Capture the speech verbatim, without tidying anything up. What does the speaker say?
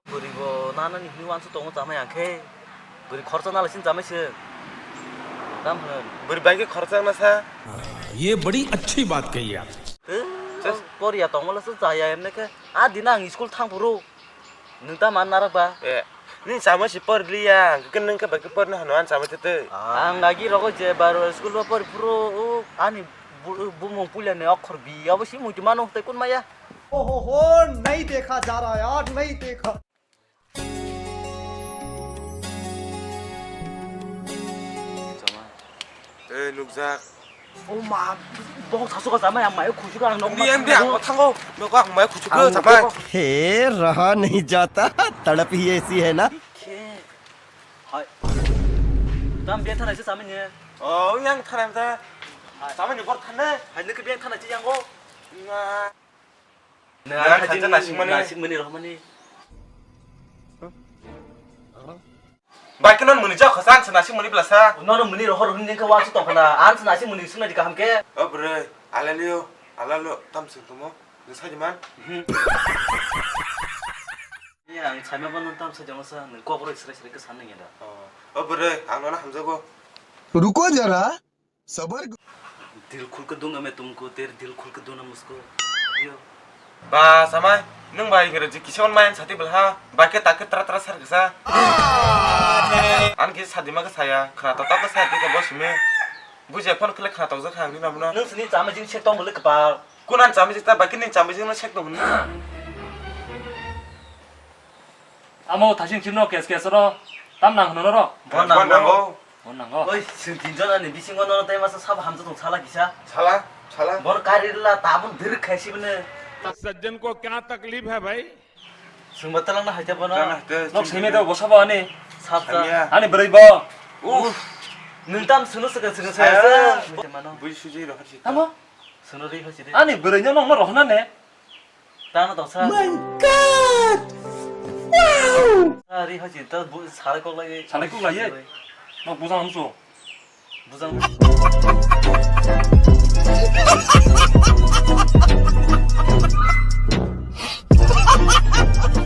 Bwrwi bo nanani hwnwi uansuk tongo chamai ang khe. Bwrwi khoroksa nalai chini chamai se. Tam hwn. Bwrwi bai khe khoroksa wngna sa. ये बड़ी अच्छी बात कही आप। Tei, Just- Por ya tongmala se chaya emne khe. A dina ang school thang phuru. Nwng ta man narak ba? Eh, nini chamai se por liya, ang khe nwng khe bai khe por na hano, ang chamai te tei. Ang agi rogo je bar school ba por phuru, o, ani bu-, bumung pulia ne okhor bi, abo si muitu mano tei kun maya. ओहो हो, नहीं देखा जा रहा यार, नहीं देखा। Tei nukjak. O ma, bok sasu ka chamai ang mai khusu ka ang nok. Ni ang dia, o thango. Nok ang mai khusu ka chamai. हे रहा नहीं जाता, तड़प ही ऐसी है ना। Hai. Tam bia thana se chamai ne. O, yang thana ta. Chamai ni bor thana. Hai ne ke bia thana se yang go. Nga. Nang thaisa nasikmani. Nasikmani rohmani. Bai khe non muni jak khosa, ang se nasikmani blasa. Nono muni rohor hwnwi khe wansuk tong khna. Ang se nasikmani swngnai di kaham khe. O bwrwi, alalio, alalo, tam sing tomo. Nung saji man. Ni ang saima bono tam sajama sa, nung kok roi srai srai khe san nang ya da. O bwrwi, ang nono hamjago. रुको जरा। सबर। दिल खुल के दूंगा मैं तुमको, तेरे दिल खुल के दो ना मुझको। यो। Ba, samai, nwng bai hingre ji kisa on mayan sati belha, bai ke tak ke tra tra sar kisa. An kisa sadi ma ke saya, khna ta ta ke saya ke bo sime. Bujia phone khle khna ta jak khang ni namuna. Nwng sini chama jing sek tong bole kepal. Kunan chama jing ta bai ke ning chama jing na sek tong. Amo thasing chimno kes kes ro, tam nang hwnwi ro. Bon nango. Bon nango. Oi, chwng tinjon ani bisingo nono tei masa sabo hamjak tong sala kisa. Sala, sala. Bor kari rwla tabun dirk khai sibini. सज्जन को क्या तकलीफ है भाई? Chwng ba talangna haita bono. Talangna haita. Nok simi do bo sabo ani. Sabsa. Samiya. Ani bwrwi bo. Uff. Nwng tam sunu swkang swkang saya. Saya. Mano. Bui suji rohor sita. Tamo? Sunu ri hosi de. Ani bwrwi no nokno rohna ne. Tano tongsa. My God! Wow! Ari hochi ta bu salai kok lai. Salai kok lai. No bujang hamsu. Bujang.